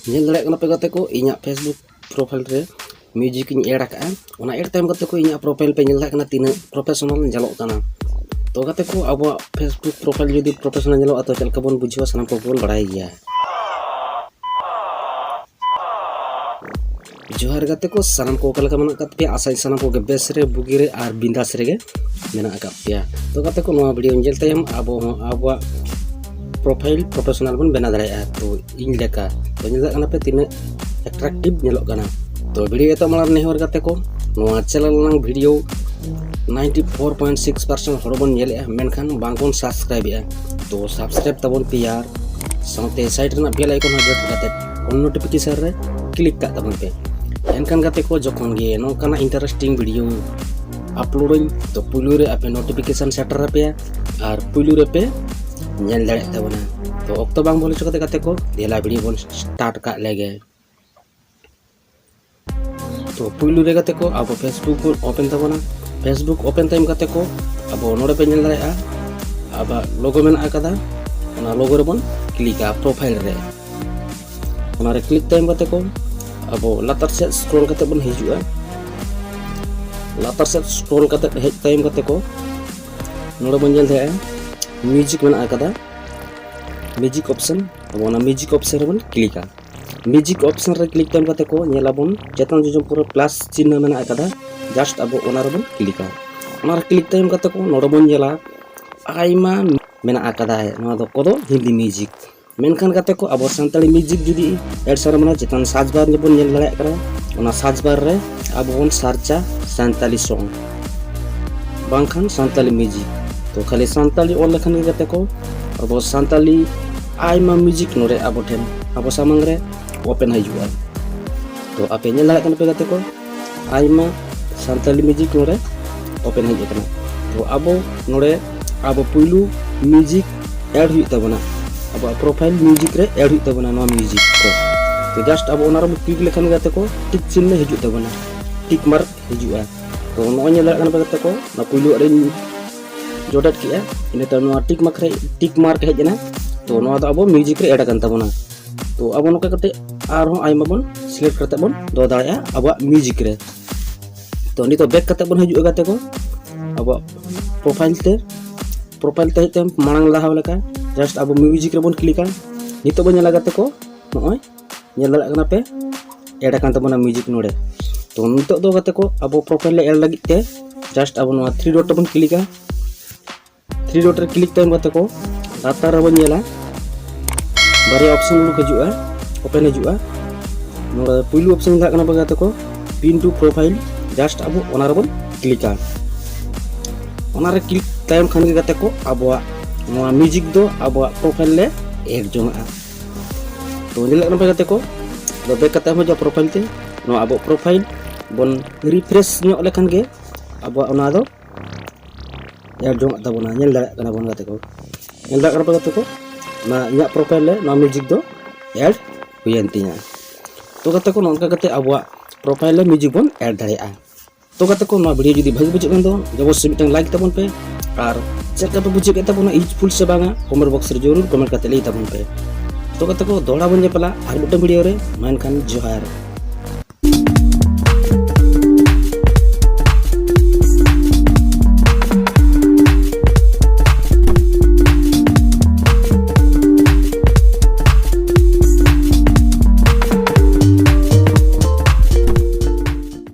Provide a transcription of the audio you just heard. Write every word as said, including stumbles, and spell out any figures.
ᱧᱮᱞ ᱫᱟᱲᱮᱭᱟᱜ ᱠᱟᱱᱟ ᱯᱮ ᱜᱟᱛᱮ ᱠᱚ, ᱤᱧᱟᱹᱜ Facebook profile ᱨᱮ music ᱤᱧ add ᱟᱠᱟᱫᱼᱟ᱾ ᱚᱱᱟ add ᱛᱟᱭᱚᱢ ᱜᱟᱛᱮ ᱠᱚ, ᱤᱧᱟᱹᱜ profile ᱯᱮ ᱧᱮᱞ ᱫᱟᱲᱮᱭᱟᱜ ᱠᱟᱱᱟ ᱛᱤᱱᱟᱹᱜ professional ᱧᱮᱞᱚᱜ ᱠᱟᱱᱟ᱾ ᱛᱚ ᱜᱟᱛᱮ ᱠᱚ, ᱟᱵᱚᱣᱟᱜ Facebook profile ᱡᱩᱫᱤ professional ᱧᱮᱞᱚᱜᱼᱟ, ᱛᱚ ᱪᱮᱫ ᱞᱮᱠᱟ ᱵᱚᱱ ᱵᱩᱡᱷᱟᱹᱣᱟ, ᱥᱟᱱᱟᱢ ᱠᱚᱜᱮ ᱵᱚᱱ ᱵᱟᱲᱟᱭ ᱜᱮᱭᱟ᱾ ᱡᱚᱦᱟᱨ ᱜᱟᱛᱮ ᱠᱚ, ᱥᱟᱱᱟᱢ ᱠᱚ ᱚᱠᱟ ᱞᱮᱠᱟ ᱢᱮᱱᱟᱜ ᱟᱠᱟᱫ ᱯᱮᱭᱟ? ᱟᱥᱟᱭ ᱥᱟᱱᱟᱢ ᱠᱚᱜᱮ ᱵᱮᱥ ᱨᱮ, ᱵᱩᱜᱤ ᱨᱮ ᱟᱨ ᱵᱤᱱᱫᱟᱥ ᱨᱮᱜᱮ ᱢᱮᱱᱟᱜ ᱟᱠᱟᱫ ᱯᱮᱭᱟ᱾ ᱛᱚ ᱜᱟᱛᱮ ᱠᱚ, ᱱᱚᱣᱟ video ᱧᱮᱞ ᱛᱟᱭᱚᱢ ᱟᱵᱚ ᱦᱚᱸ ᱟᱵᱚᱣᱟᱜ profile professional ᱵᱚᱱ ᱵᱮᱱᱟᱣ ᱫᱟᱲᱮᱭᱟᱜᱼᱟ᱾ ᱛᱚ ᱤᱧ ᱞᱮᱠᱟ, ᱛᱚ ᱧᱮᱞ ᱫᱟᱲᱮᱭᱟᱜ ᱠᱟᱱᱟ ᱯᱮ ᱛᱤᱱᱟᱹᱜ attractive ᱧᱮᱞᱚᱜ ᱠᱟᱱᱟ᱾ ᱛᱚ video ᱮᱛᱚᱦᱚᱵ ᱢᱟᱲᱟᱝ ᱱᱮᱦᱚᱨ ᱜᱟᱛᱮ ᱠᱚ, ᱱᱚᱣᱟ channel ᱨᱮᱱᱟᱜ video ninety four point six percent ᱦᱚᱲ ᱵᱚᱱ ᱧᱮᱞᱮᱫᱼᱟ, ᱢᱮᱱᱠᱷᱟᱱ ᱵᱟᱝᱵᱚᱱ subscribe ᱮᱫᱼᱟ᱾ ᱛᱚ subscribe ᱛᱟᱵᱚᱱ ᱯᱮ ᱟᱨ ᱥᱟᱶᱛᱮ side ᱨᱮᱱᱟᱜ bell icon ᱦᱚᱸ ᱡᱚᱛ ᱠᱟᱛᱮ all notification ᱨᱮ click ᱠᱟᱜ ᱛᱟᱵᱚᱱ ᱯᱮ᱾ ᱮᱱᱠᱷᱟᱱ ᱜᱟᱛᱮ ᱠᱚ, ᱡᱚᱠᱷᱚᱱ ᱜᱮ ᱱᱚᱝᱠᱟᱱᱟᱜ interesting video upload ᱟᱹᱧ, ᱛᱚ ᱯᱩᱭᱞᱩ ᱨᱮ ᱟᱯᱮ notification ᱥᱮᱴᱮᱨ ᱟᱯᱮᱭᱟ ᱟᱨ ᱯᱩᱭᱞᱩ ᱨᱮᱯᱮ ᱧᱮᱞ ᱫᱟᱲᱮᱭᱟᱜ ᱛᱟᱵᱚᱱᱟ᱾ ᱛᱚ ᱚᱠᱛᱚ ᱵᱟᱝ ᱵᱚᱞᱚ ᱦᱚᱪᱚ ᱠᱟᱛᱮ ᱜᱟᱛᱮ ᱠᱚ, ᱫᱮᱞᱟ video ᱵᱚᱱ start ᱠᱟᱜ ᱞᱮᱜᱮ᱾ ᱛᱚ ᱯᱩᱭᱞᱩ ᱨᱮ ᱜᱟᱛᱮ ᱠᱚ, ᱟᱵᱚ Facebook ᱵᱚᱱ open ᱛᱟᱵᱚᱱᱟ᱾ Facebook open ᱛᱟᱭᱚᱢ ᱜᱟᱛᱮ ᱠᱚ, ᱟᱵᱚ ᱱᱚᱰᱮ ᱯᱮ ᱧᱮᱞ ᱫᱟᱲᱮᱭᱟᱜᱼᱟ, ᱟᱵᱚᱣᱟᱜ logo ᱢᱮᱱᱟᱜ ᱟᱠᱟᱫᱟ, ᱚᱱᱟ logo ᱨᱮᱵᱚᱱ clickᱟ, profile ᱨᱮ᱾ ᱚᱱᱟᱨᱮ click ᱛᱟᱭᱚᱢ ᱜᱟᱛᱮ ᱠᱚ, ᱟᱵᱚ ᱞᱟᱛᱟᱨ ᱥᱮᱫ scroll ᱠᱟᱛᱮ ᱵᱚᱱ ᱦᱤᱡᱩᱜᱼᱟ᱾ ᱞᱟᱛᱟᱨ ᱥᱮᱫ scroll ᱠᱟᱛᱮ ᱦᱮᱡ ᱛᱟᱭᱚᱢ ᱜᱟᱛᱮ ᱠᱚ, ᱱᱚᱰᱮ ᱵᱚᱱ ᱧᱮᱞ ᱫᱟᱲᱮᱭᱟᱜᱼᱟ, music ᱢᱮᱱᱟᱜ ᱟᱠᱟᱫᱟ, music option᱾ ᱟᱵᱚ ᱚᱱᱟ music option ᱨᱮᱵᱚᱱ clickᱟ᱾ Music option ᱨᱮ click ᱛᱟᱭᱚᱢ ᱠᱟᱛᱮ ᱠᱚ ᱧᱮᱞᱟᱵᱚᱱ, ᱪᱮᱛᱟᱱ ᱡᱚᱡᱚᱢ ᱯᱩᱨ ᱨᱮ plus ᱪᱤᱱᱦᱟᱹ ᱢᱮᱱᱟᱜ ᱟᱠᱟᱫᱟ, just ᱟᱵᱚ ᱚᱱᱟ ᱨᱮᱵᱚᱱ clickᱟ᱾ ᱚᱱᱟ ᱨᱮ click ᱛᱟᱭᱚᱢ ᱠᱟᱛᱮ ᱠᱚ ᱱᱚᱰᱮ ᱵᱚᱱ ᱧᱮᱞᱟ, ᱟᱭᱢᱟ ᱢᱮᱱᱟᱜ ᱟᱠᱟᱫᱟ, ᱱᱚᱣᱟ ᱫᱚ ᱠᱚᱫᱚ ᱦᱤᱱᱫᱤ music᱾ ᱢᱮᱱᱠᱷᱟᱱ ᱜᱟᱛᱮ ᱠᱚ, ᱟᱵᱚ ᱥᱟᱱᱛᱟᱲᱤ music ᱡᱩᱫᱤ add ᱥᱟᱱᱟ ᱵᱚᱱᱟ, ᱪᱮᱛᱟᱱ search bar ᱨᱮᱵᱚᱱ ᱧᱮᱞ ᱫᱟᱲᱮᱭᱟᱜ ᱠᱟᱱᱟ, ᱚᱱᱟ search bar ᱨᱮ ᱟᱵᱚ ᱵᱚᱱ ᱥᱟᱨᱪᱟ ᱥᱟᱱᱛᱟᱞᱤ song ᱵᱟᱝᱠᱷᱟᱱ ᱥᱟᱱᱛᱟᱞᱤ music᱾ ᱛᱚ ᱠᱷᱟᱹᱞᱤ ᱥᱟᱱᱛᱟᱞᱤ ᱚᱞ ᱞᱮᱠᱷᱟᱱ ᱜᱮ ᱜᱟᱛᱮ ᱠᱚ, ᱟᱵᱚ ᱥᱟᱱᱛᱟᱞᱤ ᱟᱭᱢᱟ music ᱱᱚᱰᱮ ᱟᱵᱚ ᱴᱷᱮᱱ, ᱟᱵᱚ ᱥᱟᱢᱟᱝ ᱨᱮ open ᱦᱤᱡᱩᱜᱼᱟ᱾ ᱛᱚ ᱟᱯᱮ ᱧᱮᱞ ᱫᱟᱲᱮᱭᱟᱜ ᱠᱟᱱᱟ ᱯᱮ ᱜᱟᱛᱮ ᱠᱚ, ᱟᱭᱢᱟ ᱥᱟᱱᱛᱟᱞᱤ music ᱱᱚᱰᱮ open ᱦᱮᱡ ᱟᱠᱟᱱᱟ᱾ ᱛᱚ ᱟᱵᱚ ᱱᱚᱰᱮ ᱟᱵᱚ ᱯᱩᱭᱞᱩ music add ᱦᱩᱭᱩᱜ ᱛᱟᱵᱚᱱᱟ, ᱟᱵᱚᱣᱟᱜ profile music ᱨᱮ add ᱦᱩᱭᱩᱜ ᱛᱟᱵᱚᱱᱟ ᱱᱚᱣᱟ music ᱠᱚ᱾ ᱛᱚ just ᱟᱵᱚ ᱚᱱᱟ ᱨᱮᱵᱚ click ᱞᱮᱠᱷᱟᱱ ᱜᱟᱛᱮ ᱠᱚ, tick ᱪᱤᱱᱦᱟᱹ ᱦᱤᱡᱩᱜ ᱛᱟᱵᱚᱱᱟ, tick mark ᱦᱤᱡᱩᱜᱼᱟ᱾ ᱛᱚ ᱱᱚᱜᱼᱚᱭ ᱧᱮᱞ ᱫᱟᱲᱮᱭᱟᱜ ᱠᱟᱱᱟ ᱯᱮ ᱜᱟᱛᱮ ᱠᱚ, ᱚᱱᱟ ᱯᱩᱭᱞᱩ ᱟᱜ ᱨᱤᱧ ᱡᱚᱴᱮᱫ ᱠᱮᱜᱼᱟ, ᱤᱱᱟᱹ ᱛᱟᱭᱚᱢ ᱱᱚᱣᱟ tick mark ᱨᱮ, tick mark ᱦᱮᱡ ᱮᱱᱟ᱾ ᱛᱚ ᱱᱚᱣᱟ ᱫᱚ ᱟᱵᱚ music ᱨᱮ add ᱟᱠᱟᱱ ᱛᱟᱵᱚᱱᱟ᱾ ᱛᱚ ᱟᱵᱚ ᱱᱚᱝᱠᱟ ᱠᱟᱛᱮ ᱟᱨᱦᱚᱸ ᱟᱭᱢᱟ ᱵᱚᱱ ᱥᱤᱞᱮᱠᱴ ᱠᱟᱛᱮ ᱵᱚᱱ ᱫᱚᱦᱚ ᱫᱟᱲᱮᱭᱟᱜᱼᱟ ᱟᱵᱚᱣᱟᱜ ᱢᱤᱭᱩᱡᱤᱠ ᱨᱮ᱾ ᱛᱚ ᱱᱤᱛᱚᱜ ᱵᱮᱠ ᱠᱟᱛᱮ ᱵᱚᱱ ᱦᱤᱡᱩᱜᱼᱟ ᱜᱟᱛᱮ ᱠᱚ ᱟᱵᱚᱣᱟᱜ ᱯᱨᱚᱯᱷᱟᱭᱤᱞ ᱛᱮ᱾ ᱯᱨᱚᱯᱷᱟᱭᱤᱞ ᱛᱮ ᱦᱮᱡ ᱛᱟᱭᱚᱢ ᱢᱟᱲᱟᱝ ᱞᱟᱦᱟ ᱞᱮᱠᱟ ᱡᱟᱥᱴ ᱟᱵᱚ ᱢᱤᱭᱩᱡᱤᱠ ᱨᱮᱵᱚᱱ ᱠᱞᱤᱠᱟ᱾ ᱱᱤᱛᱚᱜ ᱵᱚᱱ ᱧᱮᱞᱟ ᱜᱟᱛᱮ ᱠᱚ, ᱱᱚᱜᱼᱚᱭ ᱧᱮᱞ ᱫᱟᱲᱮᱭᱟᱜ ᱠᱟᱱᱟ ᱯᱮ, ᱮᱰ ᱟᱠᱟᱱ ᱛᱟᱵᱚᱱᱟ ᱢᱤᱭᱩᱡᱤᱠ ᱱᱚᱰᱮ᱾ ᱛᱚ ᱱᱤᱛᱚᱜ ᱫᱚ ᱜᱟᱛᱮ ᱠᱚ ᱟᱵᱚ ᱯᱨᱚᱯᱷᱟᱭᱤᱞ ᱞᱮ ᱮᱰ ᱞᱟᱹᱜᱤᱫ ᱛᱮ ᱡᱟᱥᱴ ᱟᱵᱚ ᱱᱚᱣᱟ ᱛᱷᱨᱤ ᱰᱚᱴ ᱨᱮᱵᱚᱱ ᱠᱞᱤᱠᱟ᱾ ᱛᱷᱨᱤ ᱰᱚᱴ ᱨᱮ ᱠᱞᱤᱠ ᱛᱟᱭᱚᱢ ᱜᱟᱛᱮ ᱠᱚ ᱞᱟᱛᱟᱨ ᱨᱮᱵᱚᱱ ᱧᱮᱞᱟ, ᱵᱟᱨᱭᱟ ᱚᱯᱥᱚᱱ ᱩᱰᱩᱠ ᱦᱤᱡᱩᱜᱼᱟ, ᱳᱯᱮᱱ ᱦᱤᱡᱩᱜᱼᱟ᱾ ᱱᱚᱰᱮ ᱯᱩᱭᱞᱩ ᱚᱯᱥᱚᱱ ᱫᱚ ᱦᱩᱭᱩᱜ ᱠᱟᱱᱟ ᱜᱟᱛᱮ ᱠᱚ ᱯᱤᱱ ᱴᱩ ᱯᱨᱚᱯᱷᱟᱭᱤᱞ, ᱡᱟᱥᱴ ᱟᱵᱚ ᱚᱱᱟ ᱨᱮᱵᱚᱱ ᱠᱞᱤᱠᱟ᱾ ᱚᱱᱟ ᱨᱮ ᱠᱞᱤᱠ ᱛᱟᱭᱚᱢ ᱠᱷᱟᱱ ᱜᱮ ᱜᱟᱛᱮ ᱠᱚ ᱟᱵᱚᱣᱟᱜ ᱱᱚᱣᱟ ᱢᱤᱭᱩᱡᱤᱠ ᱫᱚ ᱟᱵᱚᱣᱟᱜ ᱯᱨᱚᱯᱷᱟᱭᱤᱞ ᱞᱮ ᱮᱰ ᱡᱚᱝᱟᱜᱼᱟ᱾ ᱛᱚ ᱧᱮᱞᱚᱜ ᱠᱟᱱᱟ ᱯᱮ ᱜᱟᱛᱮ ᱠᱚ, ᱟᱫᱚ ᱵᱮᱠ ᱠᱟᱛᱮ ᱦᱚᱸ ᱡᱟ ᱯᱨᱚᱯᱷᱟᱭᱤᱞ ᱛᱮ ᱱᱚᱣᱟ ᱟᱵᱚ ᱯᱨᱚᱯᱷᱟᱭᱤᱞ ᱵᱚᱱ ᱨᱤᱯᱷᱨᱮᱥ ᱧᱚᱜ ᱞᱮᱠᱷᱟᱱ ᱜᱮ ᱟᱵᱚᱣᱟᱜ ᱚᱱᱟ ᱫᱚ ᱮᱰ ᱡᱚᱝᱟᱜ ᱛᱟᱵᱚᱱᱟ᱾ ᱧᱮᱞ ᱫᱟᱲᱮᱭᱟᱜ ᱠᱟᱱᱟ ᱵᱚᱱ ᱜᱟᱛᱮ ᱠᱚ, ᱧᱮᱞ ᱫᱟᱲᱮᱭᱟᱜ ᱠᱟᱱᱟ ᱯᱮ ᱜᱟᱛᱮ ᱠᱚ, ᱚᱱᱟ ᱤᱧᱟᱹᱜ ᱯᱨᱚᱯᱷᱟᱭᱤᱞ ᱨᱮ ᱱᱚᱣᱟ ᱢᱤᱭᱩᱡᱤᱠ ᱫᱚ ᱮᱰ ᱦᱩᱭᱮᱱ ᱛᱤᱧᱟ᱾ ᱛᱚ ᱜᱟᱛᱮ ᱠᱚ, ᱱᱚᱝᱠᱟ ᱠᱟᱛᱮ ᱟᱵᱚᱣᱟᱜ ᱯᱨᱚᱯᱷᱟᱭᱤᱞ ᱨᱮ ᱢᱤᱭᱩᱡᱤᱠ ᱵᱚᱱ ᱮᱰ ᱫᱟᱲᱮᱭᱟᱜᱼᱟ᱾ ᱛᱚ ᱜᱟᱛᱮ ᱠᱚ, ᱱᱚᱣᱟ ᱵᱷᱤᱰᱤᱭᱳ ᱡᱩᱫᱤ ᱵᱷᱟᱜᱤ ᱵᱩᱡᱷᱟᱹᱜ ᱠᱟᱱ ᱫᱚ ᱚᱵᱚᱥᱥᱳᱭ ᱢᱤᱫᱴᱟᱝ ᱞᱟᱭᱤᱠ ᱛᱟᱵᱚᱱ ᱯᱮ, ᱟᱨ ᱪᱮᱫ ᱞᱮᱠᱟ ᱯᱮ ᱵᱩᱡᱷᱟᱹᱣ ᱠᱮᱫ ᱛᱟᱵᱚᱱᱟ ᱤᱭᱩᱡᱽᱯᱷᱩᱞ ᱥᱮ ᱵᱟᱝᱟ ᱠᱚᱢᱮᱱᱴ ᱵᱚᱠᱥ ᱨᱮ ᱡᱚᱨᱩᱨ ᱠᱚᱢᱮᱱᱴ ᱠᱟᱛᱮ ᱞᱟᱹᱭ ᱛᱟᱵᱚᱱ ᱯᱮ᱾ ᱛᱚ ᱜᱟᱛᱮ ᱠᱚ, ᱫᱚᱦᱲᱟ ᱵᱚᱱ ᱧᱮᱯᱮᱞᱟ ᱟᱨ ᱢᱤᱫᱴᱟᱝ ᱵᱷᱤᱰᱤᱭᱳ ᱨᱮ, ᱢᱟ ᱮᱱᱠᱷᱟᱱ ᱡᱚᱦᱟᱨ᱾